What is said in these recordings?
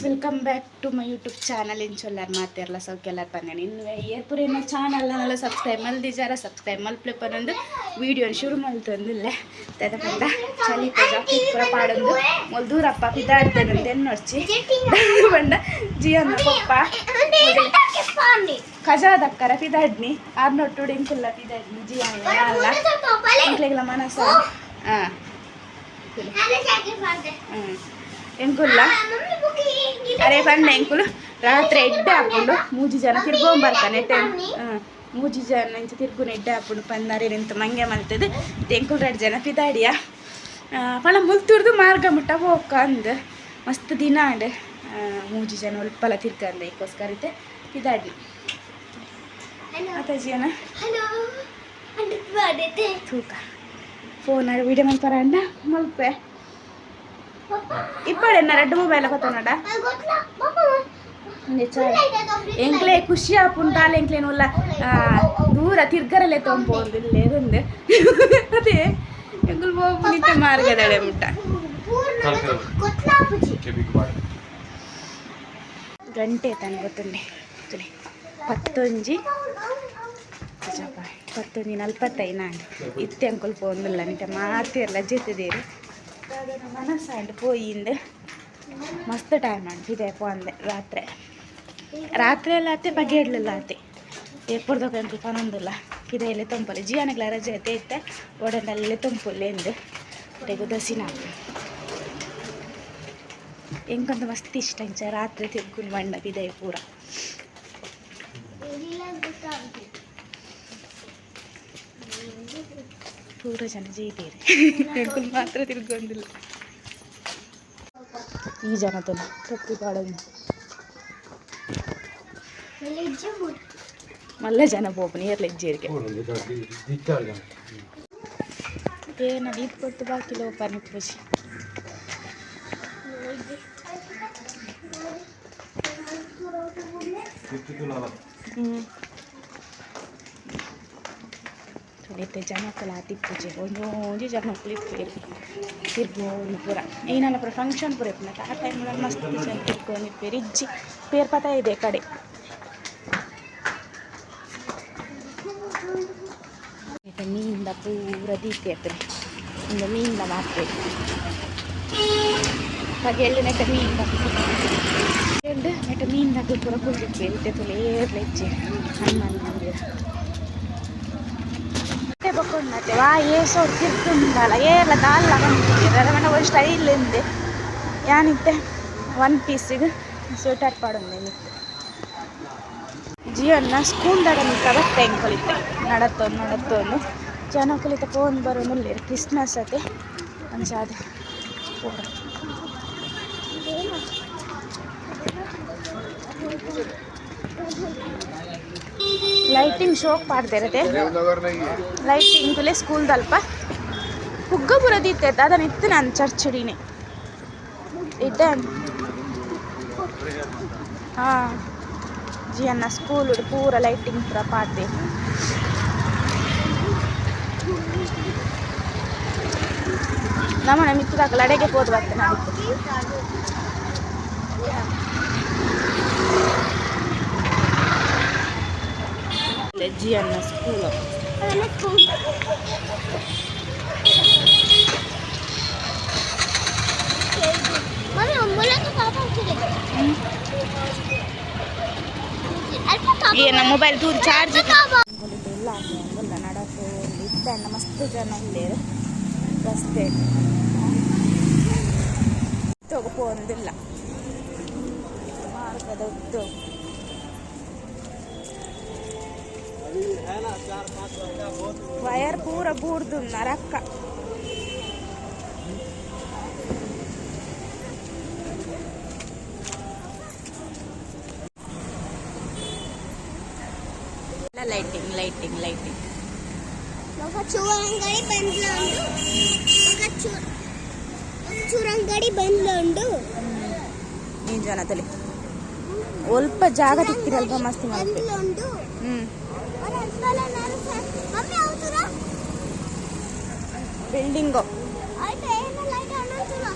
Welcome back to my YouTube channel. ಇಂಚೊಲ್ಲಾರ್ ಮಾತೆರ್ಲ ಸೌಕ್ಯಲ್ಲಾರ್ ಪಂದೇನೆ ಇನ್ನು ಏರ್ಪುರೇನ channel ನಲ್ಲ subscribe ಮಲ್ದಿಜಾರ subscribe ಮಲ್ಪ್ಲೆ ಪನೊಂದು video ಶುರು ಮಲ್ತೊಂದಿಲ್ಲ. ತದ ಪಂಡ ಚಳಿತ ಜಾಕೆಟ್ ಪೂರ ಪಾಡೊಂದು ಮೊಲ್ ದೂರಪ್ಪ ಪಿದಾಡ್ತೇನೆ ನೋಡ್ಚಿ ಪಂಡ ಜಿಯನ್ನ ಪಪ್ಪ ಕಜಾದಕ್ಕರ ಪಿದಾಡ್ನಿ ಆರ್ನೊಟ್ಟು ಎಂಕುಲ್ಲ ಪಿದಾಡ್ನಿ ಜಿಯನ್ನ ಅಲ್ಲ ಎಂಕ್ಲೆಗ್ಲ ಮನಸ ಹಾಂ ಹ್ಞೂ ಎಂಕುಲ್ಲ ಅರೆ ಪಂಡ ಎಂಕುಲು ರಾತ್ರಿ ಎಡ್ಡೆ ಹಾಕೊಂಡು ಮೂಜಿ ಜನ ತಿರ್ಗೊಂಬರ್ತಾನೆ ಟೆನ್ ಮೂಜಿ ಜನ ಇಂಚ ತಿರ್ಗುನ ಎಡ್ಡೆ ಹಾಕೊಂಡು ಪಂದಾರೆ ನಿಂತು ಮಂಗೆ ಮಲ್ತದೆ. ಎಂಕುಲು ರಡ್ಡ್ ಜನ ಪಿದಾಡಿಯ ಪಣ ಮುಲ್ತುರ್ದು ಮಾರ್ಗ ಮುಟ್ಟ ಹೋಕ ಅಂದ್ ಮಸ್ತ್ ದಿನ ಆಂಡ್ ಮೂಜಿ ಜನ ಒಲ್ಪಲ ತಿರ್ಗಂದ ಐಕೋಸ್ಕರ ಇತ್ತೆ ಪಿದಾಡಿ ಅತ್ತ ಜಿಯನ. ಹಲೋ. ತೂಕ ಫೋನ್ ವಿಡಿಯೋ ಮಲ್ಪರ ಅಂಡ ಮಲ್ಪೆ ಇಪ್ಪಡೆನ್ನ ರಡ್ಡು ಮೊಬೈಲ್ ಕೊತ್ತನಡ. ಎಂಕ್ಲೆ ಖುಷಿ ಆಪುಂಟಾಲ ಎಂಕ್ಲೇನು ಉಲ್ಲ ದೂರ ತಿರ್ಗರಲ್ಲೇ ತೊಂಪೊಂದು ಇಲ್ಲೇದೊಂದು ಅದೇ ಎಂಕುಲು ಪೋಪುನಿತ್ತೆ ಮಾರ್ಗದಡೆ ಮುಟ್ಟ. ಗಂಟೆ ತಾನು ಗೊತ್ತುಂಡೆ ತುಲೆ ಪತ್ತೊಂಜಿ ನಿಜಪ್ಪ 11:45 ಆಂಡ್. ಇತ್ತೆ ಅಂಕುಲು ಪೋಂದುಲ್ಲ ನಿಟ ಮಾತೆರ್ಲ ಜೆತ್ತುದೇರು ಮನಸ್ಸಾಂಡ್ ಪೋಯಿಂದ್ ಮಸ್ತ್ ಟೈಮ್ ಆಂಡ್ ಪಿದಯ್ ಪೋಂದೆ. ರಾತ್ರೆ ರಾತ್ರಿ ಎಲ್ಲ ಆತೆ ಪಗೆಡ್ಲೆಲ್ಲ ಆತೆ ಏಪುರ್ದಕ ಎಂಕುಲು ಪನೊಂದುಲ್ಲ ಪಿದಯಲ್ಲೇ ತೊಂಪೊಲಿ ಜಿಯಾನಗ್ಲ ರಜೆ ಅತೆ ಇತ್ತೆ ಓಡಂಡಲ್ಲೇ ತೊಂಪೊಲಿ ಎಂದ್ ಒಡೆಗ್ ಉದಾಸೀನ. ಎಂಕಂತ ಮಸ್ತ್ ಇಷ್ಟ ಇಂಚ ರಾತ್ರಿ ತಿರ್ಗುನ್ ಪಂಡ ಪಿದಯ್ ಪೂರ. ಪೂರ ಜನ ಜೈತೇರು ಎಂಕುಲು ಮಾತ್ರ ತಿರ್ಗೊಂದಿಲ್ಲ. ಈ ಜನ ತೋಲ ಟೊಪ್ಪಿ ಪಾಡೊಂದು ಮಲ್ಲ ಜನ ಪೋಪುನಿ ಏರ್ಲ ಇಜ್ಜೆರ್ಗೆ ಏನ ದೀಪ ಕೊಟ್ಟು ಬಾಕಿ ಲೋಪ ನಿಪ್ಪುಜಿ. ಹ್ಞೂ ಇತ್ತೆ ಜನಕ್ಕುಲು ಆತ್ ಇಪ್ಪುಜೆರ್ ಒಂಜೊಂಜಿ ಜನಕ್ಕುಲು ಇಪ್ಪುವೆರ್ ತಿರ್ಗೊಂದು ಪೂರ ಏನಲ್ಲ ಪೂರ ಫಂಕ್ಷನ್ ಪೂರ ಇಪ್ಪುಂಡು ಆ ಟೈಮ್ ಮಸ್ತ್ ಜನ ತಿರ್ಗೊಂದು ಇಪ್ಪುವೆರ್ ಇಜ್ಜಿ ಪೇರ್ ಪತ ಇದೆ ಕಡೆ ಇತ್ತೆ ಮೀನ್ದ ಪೂರ ದೀಪೇರ್ ಉಂದು ಮೀನ್ದ ಮಾರ್ಕೆಟ್ ಪಗೆಲ್ ನೆಟ್ಟ ಮೀನ್ದ ಉಂಡು ನೆಟ್ಟ ಮೀನ್ದಕುಲು ಪೂರ ಕುಲ್ದಿಪ್ಪುವೆರ್. ಇತ್ತೆ ತೂಲೆ ಏರ್ಲ ಇಜ್ಜೆರ್. ಹನುಮಾನ್ ಮಂದಿರ ಬೊಕ್ಕ ವಾ ಏಸೋಡು ತಿರ್ತುಂಡಲ ಏರ್ಲ ದಾಲ್ಲ ಪನ್ಪುಜೆರ್ ಅದ ಪಂಡ ಒಂಜಿ ಸ್ಟೈಲ್ ಇಂದೆ ಯಾನಿತ್ತೆ ಒನ್ ಪೀಸಿಗ್ ಸ್ವೆಟರ್ ಪಾಡೊಂದೆ ಮಿತ್ತ್ ಜಿಯನ್ನ ಸ್ಕೂಲ್ದಡ ಮಿತ್ತ ಬತ್ತೆ ಎಂಕುಲು ಇತ್ತೆ ನಡತೊಂದು ನಡತೊಂದು ಜನಕುಲು ಇತ್ತೆ ಪೋವೊಂದು ಬರೋಂದುಲ್ಲೆರ್. ಕ್ರಿಸ್ಮಸ್ ಅತೆ ಅಂಚಾದ್ ಪೂರ ಲೈಟಿಂಗ್ ಶೋಕ್ ಪಾಡ್ದೆರ್ ಅತೆ ಲೈಟಿಂಗ್ ತುಲೆ ಸ್ಕೂಲ್ ದಲ್ಪ ಪುಗ್ಗ ಪೂರ ದೀತೆರ್ ದಾದನ ಇತ್ತಿನ ಚರ್ಚ್ ಡಿನೆ ಇಡ್ಡೆ. ಹಾ ಜಿಯನ್ನ ಸ್ಕೂಲ್ ಪೂರ ಲೈಟಿಂಗ್ ಪೂರ ಪಾಡ್ದೆರ್. ನಮನ ಮಿತ್ತುದಕುಲು ಅಡೆಗೆ ಪೋದು ಬತ್ತನ ಜಿಯನ್ನ ಸ್ಕೂಲ್. ಏನ ಮೊಬೈಲ್ ದೂರ ಚಾರ್ಜ್ ಇಲ್ಲ ಇಲ್ಲ ನಡಕು ಇತ್ತೆ ಮಸ್ತ್ ಜನ ಉಲ್ಲೆರ್ ರಸ್ತೆ ಪೋವೊಂದಿಲ್ಲ ಮಾರ್ಗದ ಉದ್ದೊ. ವಯರ್ ಪೂರ ಬೂರ್ದು ರಕ್ಕ. ಲೈಟಿಂಗ್ ಲೈಟಿಂಗ್ ಲೈಟಿಂಗ್ ఒక చూరంగడి బండ్లో ఉండు ఒక చూ ఒక చూరంగడి బండ్లో ఉంಡು. ನೀನ್ ಜನ ತಲೆ ಒಲ್ಪ ಜಾಗ ತಿಕ್ಕಿರಲ್ಪ ಮಸ್ತ್ ಮಲ್ಪೆ. బండ్లో ఉండు. ಹ್ಮ್. మమ్మీ అవుతురా. ಬಿಲ್ಡಿಂಗು. అయితే ఏమైనా లైట్ అనొచ్చురా.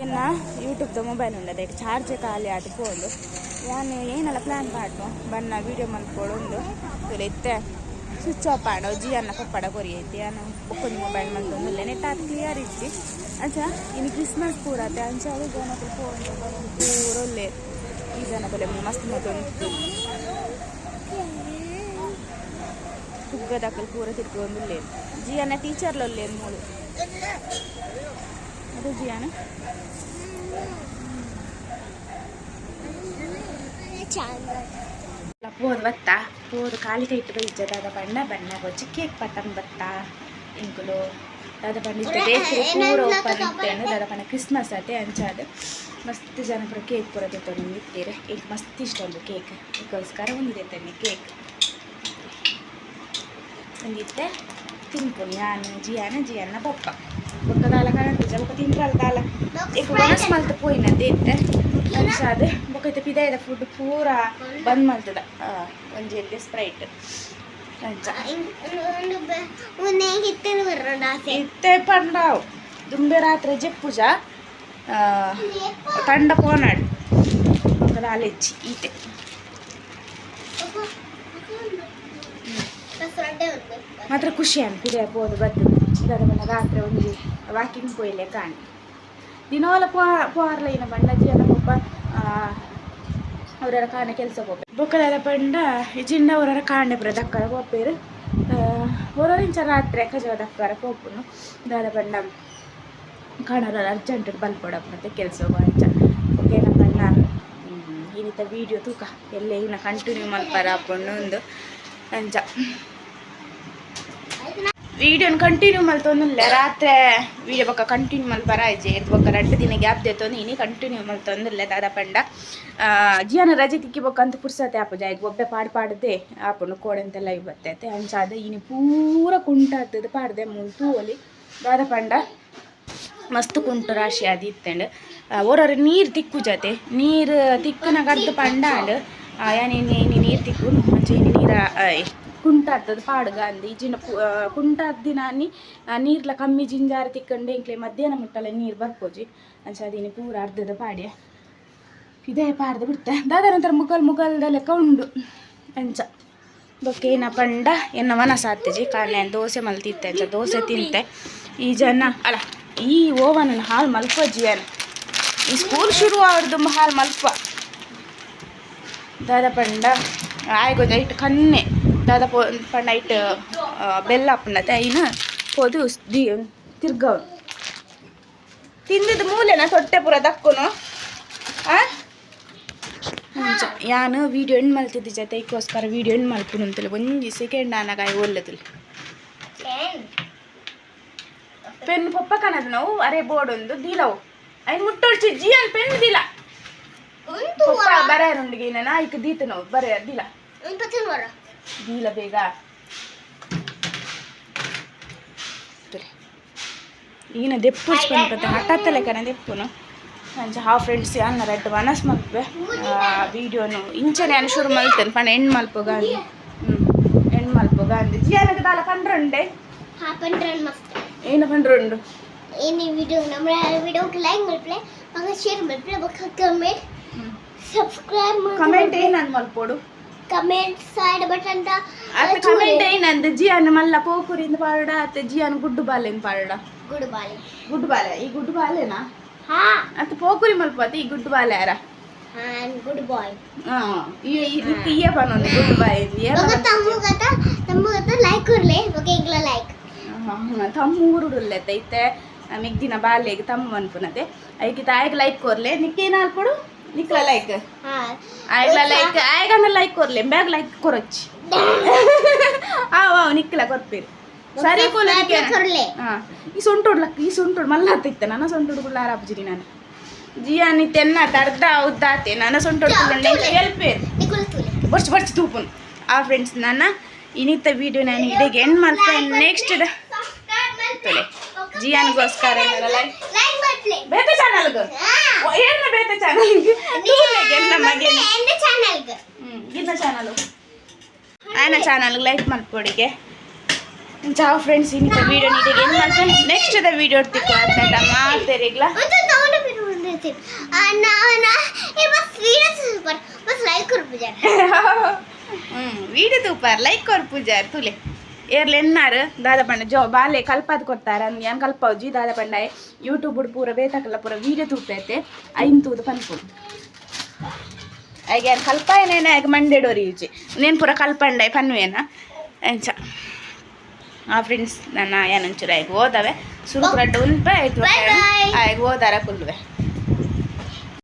ಎನ್ನ ಯೂಟ್ಯೂಬ್ದ ಮೊಬೈಲ್ ಉಂಡು ಅದಕ್ಕೆ ಚಾರ್ಜ್ ಖಾಲಿ ಆದ್ ಪೋಂಡು. ಯಾನ್ ಏನಲ್ಲ ಪ್ಲ್ಯಾನ್ ಪಾಡ್ನು ಬನ್ನ ವೀಡಿಯೋ ಮಲ್ಪೊಡು ಉಂದು ಇತ್ತೆ ಸ್ವಿಚ್ ಆಫ್ ಆಂಡ ಜಿಯನ್ನ ಪಪ್ಪಡ ಕೊರಿ ಐತೆ. ಯಾನ್ ಬೊಕ್ಕೊಂಜಿ ಮೊಬೈಲ್ ಮಲ್ತೊಂದುಲ್ಲೆ, ನೆಟ್ ಆತ್ ಕ್ಲಿಯರ್ ಇಜ್ಜಿ. ಅಂಚ ಇನಿ ಕ್ರಿಸ್ಮಸ್ ಪೂರ ಅತೆ, ಅಂಚ ಅವು ಜನಕುಲು ಪೋಂಡು ಪೂರ ಉಲ್ಲೆರ್. ಈ ಜನಕುಲೆ ಮಸ್ತ್ ಮಲ್ತೊಂದು ಪುಗ್ಗದಕುಲು ಪೂರ ತಿರ್ಗೊಂದುಲ್ಲೆರ್. ಜಿಯನ್ನ ಟೀಚರ್ಲ ಉಲ್ಲೆರ್ ಮೂಲು. ಅದು ಜಿಯಾನ ಪೋದು ಬತ್ತ ಪೋದು ಖಾಲಿ ಕೈಟ್ ಬೈಜ ದಾದ ಪಂಡ ಬಣ್ಣ ಬೊಚ್ಚಿ ಕೇಕ್ ಪತ್ತಂದ್ ಬತ್ತ ಎಂಕುಲು. ದಾದ ಪಂಡ ಇತ್ತೆ ಬೇಕರಿ ಪೂರ ಓಪನ್ ಇತ್ತೇನು. ದಾದ ಪಂಡ ಕ್ರಿಸ್ಮಸ್ ಅತೆ, ಅಂಚಾದ್ ಮಸ್ತ್ ಜನ ಪೂರ ಕೇಕ್ ಪೂರ ದೆತ್ತೊಂದು ಇತ್ತೆರ್. ಎಂಕ್ ಮಸ್ತ್ ಇಷ್ಟ ಉಂಡು ಕೇಕ್, ಅದಕ್ಕೋಸ್ಕರ ಒಂದು ದೆತ್ತೊನ್ನೆ ಕೇಕ್. ಒಂದಿತ್ತೆ ತಿನ್ಪುನಿ ಯಾನ್ ಜಿಯಾನ ಜಿಯನ್ನ ಪಪ್ಪ. ಬೊಕ್ಕ ದಾಲ ಕನಂತಿಜ ಬೊಕ್ಕ ತಿನ್ಪಲ್ ದಾಲ ಎಂಕ್ ವನಸ್ ಮಲ್ತ್ ಪೋಯಿನತೆ ಇತ್ತೆ. ಅಂಚಾದ್ ಬೊಕ್ಕ ಇತ್ತೆ ಪಿದಾಯಿದ ಫುಡ್ ಪೂರ ಬಂದ್ ಮಲ್ತದ. ಒಂಜಿ ಎಲ್ಯ ಸ್ಪ್ರೈಟ್ ಅಂಚ. ಇತ್ತೆ ಪಂಡಾವು ದುಂಬೆ ರಾತ್ರೆ ಜೆಪ್ಪುಜ ತಂಡ ಪೋನಾಡ್ ಬೊಕ್ಕ ದಾಲ ಇಜ್ಜಿ ಈತೆ. ಮಾತ್ರ ಖುಷಿ ಆಂಡ್ ಪಿದಾಯಿ ಪೋದು ಬತ್ತುದು. ದಾದ ಪಂಡ ರಾತ್ರೆ ಒಂಜಿ ವಾಕಿಂಗ್ ಪೋಯಿಲೆ ಕಾಂಡ್ ದಿನೋಲ ಪೋರ್ಲೈನ ಪಂಡ ಜಿಯನ ಪೊಪ್ಪ ಅವರ ಕಾಂಡೆ ಕೆಲಸ ಪೋಪೆ. ಬೊಕ್ಕ ದಾದ ಪಂಡ ಇಜಿಂಡ ಅವರ ಕಾಂಡೆ ಪೂರ ದಕ್ಕರ ಪೋಪೆರ್. ಒರೊರ ಇಂಚ ರಾತ್ರೆ ಕಜವ ದಕ್ಕರ ಪೋಪುನು. ದಾದ ಪಂಡ ಕಾಣರ ಅರ್ಜೆಂಟ್ ಬಲ್ಪೊಡಪ್ಪುನತೆ ಕೆಲಸ ಅಂಚ. ಬೊಕ್ಕ ಏನ ಪಂಡ ಇನಿತ ವೀಡಿಯೋ ತೂಕ ಎಲ್ಲೆ ಇನ್ನ ಕಂಟಿನ್ಯೂ ಮಲ್ಪರ ಆಪುಂಡು ಉಂದು. ಅಂಚ ವೀಡಿಯೋನ ಕಂಟಿನ್ಯೂ ಮಲ್ತೊಂದುಲ್ಲೆ. ರಾತ್ರೆ ವೀಡಿಯೋ ಬೊಕ್ಕ ಕಂಟಿನ್ಯೂ ಮಲ್ಪರ ಆಯ್ಜೆ. ಎರ್ದ್ ಬೊಕ್ಕ ರಡ್ಡ್ ದಿನ ಗ್ಯಾಪ್ ದೆತ್ತೊಂದು ಇನಿ ಕಂಟಿನ್ಯೂ ಮಲ್ತೊಂದುಲ್ಲೆ. ದಾದ ಪಂಡ ಜಿಯನ ರಜೆ ತಿಕ್ಕಿ ಬೊಕ್ಕ ಅಂತ ಪುರ್ಸತೆ ಆಪುಜ. ಆಯ್ಗ್ ಒಬ್ಬೆ ಪಾಡ್ ಪಾಡ್ದೆ ಆಪುಂಡು ಕೋಡೆಂತ ಲೈವ್ ಬತ್ತೈತೆ. ಅಂಚಾದ್ ಇನಿ ಪೂರ ಕುಂಟಾತದ ಪಾಡ್ದೆ ಮೂಲು ತೂವೊಲಿ. ದಾದ ಪಂಡ ಮಸ್ತ್ ಕುಂಟು ರಾಶಿ ಆದ್ ಇತ್ತ್ಂಡ್. ಒರೊರ ನೀರು ತಿಕ್ಕುಜತೆ, ನೀರು ತಿಕ್ಕುನ ಅರ್ಧ ಪಂಡಾಂಡ್ ಯಾನ್ ಇನಿ ಇನಿ ನೀರು ತಿಕ್ಕುನು. ಅಂಚ ಇನಿ ನೀರ ಕುಂಟಾತದ ಪಾಡ್ಗ ಅಂದ್. ಇಜ್ಜಿಂಡ ಕುಂಟಾತ್ ದಿನಾನಿ ನೀರ್ಲ ಕಮ್ಮಿ ಜಿಂಜಾರ ತಿಕ್ಕಂಡೆ ಎಂಕ್ಲೆ ಮಧ್ಯಾಹ್ನ ಮುಟ್ಟಲ ನೀರು ಬರ್ಪೋಜಿ. ಅಂಚಾದ್ ಇನಿ ಪೂರ ಅರ್ಧದ ಪಾಡ್ಯ ಇದೇ ಪಾಡ್ದು ಬಿಡ್ತೆ. ದಾದ ನಂತರ ಮುಗಲ್ ಮುಗಲ್ದ ಲೆಕ್ಕ ಉಂಡು ಅಂಚ. ಬೊಕ್ಕ ಏನ ಪಂಡ ಎನ್ನ ಮನಸ್ಸು ಆತಿಜಿ ಕಾರಣ ದೋಸೆ ಮಲ್ತಿತ್ತೆ, ಅಂಚ ದೋಸೆ ತಿಂತೆ. ಈ ಜನ ಅಲ್ಲ ಈ ಓವನ್ ಹಾಲು ಮಲ್ಪ ಜಿಯನ್ ಈ ಸ್ಕೂಲ್ ಶುರು ಆವಡ್ದು ಹಾಲು ಮಲ್ಪ. ದಾದ ಪಂಡ ಆಯ್ಗೊಂಜಿ ಐಟ್ ಕನ್ನೆ ದಾದ ಪೋ ಪಂಡ ಐಟ್ ಬೆಲ್ಲ ಆಪುಂಡತೆ ಐನ ಪೋದು ದಿ ತಿರ್ಗವು ತಿಂದಿದ್ದು ಮೂಲೆನ ತೊಟ್ಟೆ ಪೂರ ದಕ್ಕುನು. ಅಂಚ ಯಾನ್ ವೀಡಿಯೋ ಎಂಡ್ ಮಲ್ತಿದ್ದೆ ಜೊತೆ ಐಕ್ಕೋಸ್ಕರ ವೀಡಿಯೋ ಎಂಡ್ ಮಲ್ಪುನು ಅಂತಲೇ ಒಂಜಿ ಸೆಕೆಂಡ್ ಆನಗ ಆಯ್ ಒಲ್ಲೆದುಲ್ ಪೆನ್ ಪೊಪ್ಪ ಕನದ ನಾವು ಅರೆ ಬೋರ್ಡ್ ಒಂದು ದೀಲವು ಐನ್ ಮುಟ್ಟೊಡ್ಚಿ ಜಿಯನ್ ಪೆನ್ ದಿಲ ಪೊಪ್ಪ ಬರೆಯರುಂಡಿಗೆ ನಾನು ಐಕ್ ದೀತ ನಾವು ಬರೆಯ ದಿಲ ದೀಲ ಬೇಗ ಈಗಿನ ದೆಪ್ಪು ಪಂಪತೆ ಹಠಾತ್ ಲೆಕ್ಕನೆ ದೆಪ್ಪುನು. ಅಂಚ ಹಾ ಫ್ರೆಂಡ್ಸ್ ಯಾನ್ ರಡ್ಡ್ ವನಸ್ ಮಲ್ಪೆ ವೀಡಿಯೋನು ಇಂಚನೆ ಯಾನ್ ಶುರು ಮಲ್ತೇನೆ ಪಂಡ ಎಂಡ್ ಮಲ್ಪುಗ ಎಂಡ್ ಮಲ್ಪುಗ ಅಂದ್. ಜಿಯಾನಗ ದಾಲ ಪಂಡ್ರಂಡೆ ಏನ ಪಂಡ್ರುಂಡು ಇನಿ ವಿಡಿಯೋ ನಮ್ಮ ವಿಡಿಯೋಗೆ ಲೈಕ್ ಮಲ್ಪಲೆ ಬೊಕ್ಕ ಶೇರ್ ಮಲ್ಪಲೆ ಬೊಕ್ಕ ಕಮೆಂಟ್ ಸಬ್ಸ್ಕ್ರೈಬ್ ಕಮೆಂಟ್ ಏನಂದ್ ಮಲ್ಪೊಡು ಕಮೆಂಟ್ ಸೈಡ್ ಬಟನ್ the ಅತ್ತ ಕಮೆಂಟ್ ಏನಂದ್ ಜಿಯಾನ ಮಲ್ಲ ಪೋಕುರಿಂದ ಪಾಡ ಅತ್ತ ಜಿಯಾನ ಗುಡ್ಡು ಬಾಲೆನ್ ಪಾಡ? ಗುಡ್ ಬಾಲೆ. ಗುಡ್ಡು ಬಾಲೆ ಈ ಗುಡ್ಡು ಬಾಲೆನಾ? ಹಾ ಅತ್ತ ಪೋಕುರಿ ಮಲ್ಪತಿ ಈ ಗುಡ್ಡು ಬಾಲೆ ಯಾರ? ಹಾ ಗುಡ್ ಬಾಯ್. ಹಾ ಈ ನಿಕ್ಕ್ ಇಯ್ಯ ಪನೊಂದು ಗುಡ್ಡು ಬಾಯ್. ಬೊಕ್ಕ ತಮ್ಮುಗತ ತಮ್ಮುಗತ ಲೈಕ್ ಕೊರ್ಲೆ ಬೊಕ್ಕ ಎಂಕ್ಲ ಲೈಕ್. ತಮ್ಮ ಊರುಡುಲ್ಲೆತ್ತ ಇತ್ತೆ ಮಿಗ್ದಿನ ಬಾಲೆಗ್ ತಮ್ಮ ಅನ್ಪುನತೆ ಐಕಿ ತಾಯಿಗ್ ಲೈಕ್ ಕೊರ್ಲೆ. ನಿಕ್ಕೇನ ಅಲ್ಪೊಡು ನಿಕ್ಲ ಲೈಕ್ ಆಯ್ಗ್ಲ ಲೈಕ್ ಆಯ್ಗಂಡ ಲೈಕ್ ಕೊರ್ಲೆ ಬ್ಯಾಗ್ ಲೈಕ್ ಕೊರೊಚ್ಚಿ ಆವ್ ಆವ್ ನಿಕ್ಲ ಕೊರ್ಪೇರು ಸರಿ ಪೋಲೆ. ಕೊರ್ಲೆ. ಹಾ ಈ ಸೊಂಟೋಡ್ ಲಕ್ ಈ ಸೊಂಟೋಡ್ ಮಲ್ಲ ಇತ್ತೆ ನನ್ನ ಸೊಂಟೋಡ್ ಕುಳ್ಳ ಆರಾಪುಜಿರಿ ನಾನು ಜಿಯಾನಿ ತೆನ್ನ ಅರ್ಧ ಉದ್ದಾತೆ ನನ್ನ ಸೊಂಟೋಡ್ ಕುಳ್ಳುಂಡೆ ಎಲ್ಪೇರು ಬರ್ಚ್ ಬರ್ಚ್ ತೂಪುನು. ಆ ಫ್ರೆಂಡ್ಸ್ ನನ್ನ ಇನ್ನಿತ್ತ ವೀಡಿಯೋ ನಾನು ಇಡೆಗೆ ಎಂಡ್ ಮಲ್ಪೆ. ನೆಕ್ಸ್ಟ್ ತೊಲೆ ಜಿಯಾನ್ಗೋಸ್ಕರ ಲೈಕ್ ಬೇತೆ ಚಾನಲ್ಗೆ ಏನ ಬೇತೆ ಚಾನಲ್ಗೆ ಎನ್ನ ಮಗೇನ ಗಿನ್ನ ಚಾನಲ್ ಆನ ಚಾನಲ್ಗೆ ಲೈಕ್ ಮಲ್ಪೊಡಿಗೆ. ಚಾವ್ ಫ್ರೆಂಡ್ಸ್ ಇನ್ನಿತ ವೀಡಿಯೋ ನೀಡಿಗೆ ಎಂಡ್ ಮಲ್ಪೆ. ನೆಕ್ಸ್ಟ್ the video ತಿಕ್ಕು ಆತ್ನಟ ಮಾತೆರಿಗ್ಲ. ನಾ ಬಸ್ ವೀಡಿಯೋ ಸೂಪರ್, ಬಸ್ ಲೈಕ್ ಕೊರ್ಪುಜಾರ. ವೀಡಿಯೋ ತೂಪಾರ್, ಲೈಕ್ ಕೊರ್ಪುಜಾರ್. ತೂಲೆ, ಏರ್ಲ ಎನ್ನಾರು ದಾದ ಪಂಡ ಜೋ ಬಾಲೆ ಕಲ್ಪಾದ್ ಕೊರ್ತಾರ. ಯಾನ್ ಕಲ್ಪವುಜಿ. ದಾದ ಪಂಡ ಯೂಟ್ಯೂಬ್ ಪೂರ ಬೇತಕಲ್ಲ ಪೂರ ವೀಡಿಯೋ ತೂಪೈತೆ, ಐನ್ ತೂದು ಪನ್ಪುನು. ಐಗೆ ಯಾನ್ ಕಲ್ಪಾಯನೇನೆ, ಆಯ್ಗೆ ಮಂಡೆಡೋರಿ ಯೂಜಿ ನೇನ್ ಪೂರ ಕಲ್ಪಂಡೈ ಪನ್ವೇನ ಎಂಚ. ಆ ಫ್ರೆಂಡ್ಸ್, ನನ್ನ ಏನೊಂಚೂರು ಆಯ್ಗೆ ಓದವೆ, ಸುರುಕು ರಡ್ಡು ಉನ್ಪೆ ಆಯ್ತು. Bye bye. ಆಯ್ಗೆ ಓದಾರ ಕುಲ್ಲುವೆ.